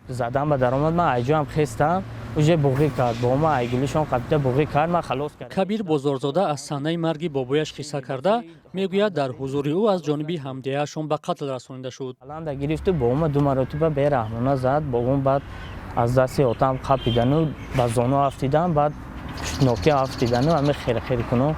Задан ба даромад, ман айҷоам хестам, уже буғӣ кард бо ма, айгулишон қабида буғӣ кард, ман халос кардам. Кабир Бозорзода аз саҳнаи марги бобояш қисса карда, мегӯяд, дар ҳузури ӯ аз ҷониби ҳамдеҳаашон ба қатл расонида шуд. Баланда гирифту бо ма ду маротиба бераҳмона зад. Бобом баъд аз дасти отам қапидану ба зону афтидан, баъд ноки афтидану ҳами херхер куну.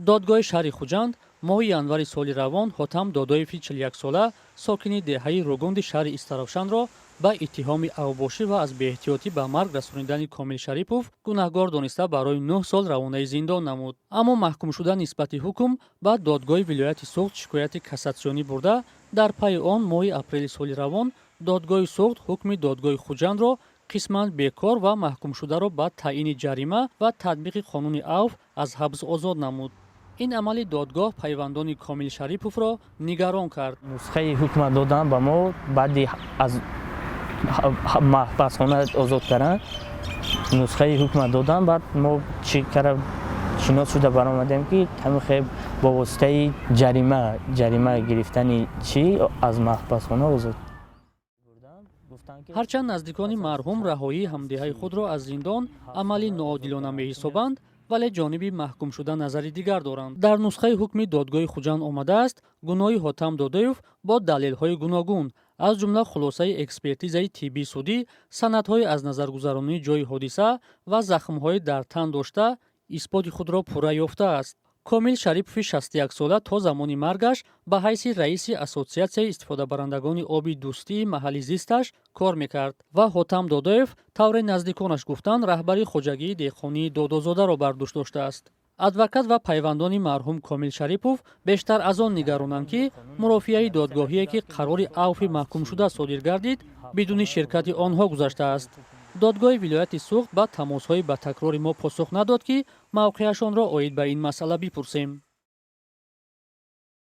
Додгоҳи шаҳри Хуҷанд моҳи январи соли равон Ҳотам Додоеви 41-сола, сокини деҳаи Ругунди шаҳри Истаравшанро ба иттиҳоми авбошӣ ва аз беэҳтиётӣ ба марг расонидани Комил Шарипов гунаҳгор дониста, барои 9 сол равонаи зиндон намуд. Аммо маҳкумшуда нисбати ҳукм ба додгоҳи вилояти Суғд шикояти кассатсионӣ бурда, дар пайи он моҳи апрели соли равон додгоҳи Суғд ҳукми додгоҳи Хуҷандро қисман бекор ва маҳкумшударо ба таъини ҷарима ва татбиқи қонуни авф аз ҳабс озод намуд. Ин амали додгоҳ пайвандони Комил Шариповро нигарон кард. Нусхаи ҳукма додан ба мо, баъди аз маҳбасхона озод кардан нусхаи ҳукма додан. Баъд мо чӣ кара шинос шуда баромадем, ки ҳамин бо воситаи ҷарима гирифтани чӣ аз маҳбасхона озод. Ҳарчанд наздикони марҳум раҳоии ҳамдеҳаи худро аз зиндон амали ноодилона меҳисобанд, вале ҷониби маҳкумшуда назари дигар доранд. Дар нусхаи ҳукми додгоҳи Хуҷанд омадааст, гуноҳи Ҳотам Додоев бо далелҳои гуногун, аз ҷумла хулосаи экспертизаи тиббии судӣ, санадҳои аз назаргузаронии ҷойи ҳодиса ва захмҳои дар тан дошта, исботи худро пурра ёфтааст. Комил Шарипови 61-сола то замони маргаш ба ҳайси раиси Ассотсиатсияи истифодабарандагони оби Дӯстии маҳалли зисташ кор мекард ва Ҳотам Додоев, тавре наздиконаш гуфтанд, раҳбари хоҷагии деҳқонии Додозодаро бар дӯш доштааст. Адвокат ва пайвандони марҳум Комил Шарипов бештар аз он нигаронанд, ки мурофиаи додгоҳие, ки қарори авфи маҳкумшуда содир гардид, бидуни ширкати онҳо гузаштааст. Додгоҳи вилояти Суғд ба тамосҳои ба такрори мо посух надод, ки мавқеашонро оид ба ин масъала бипурсем.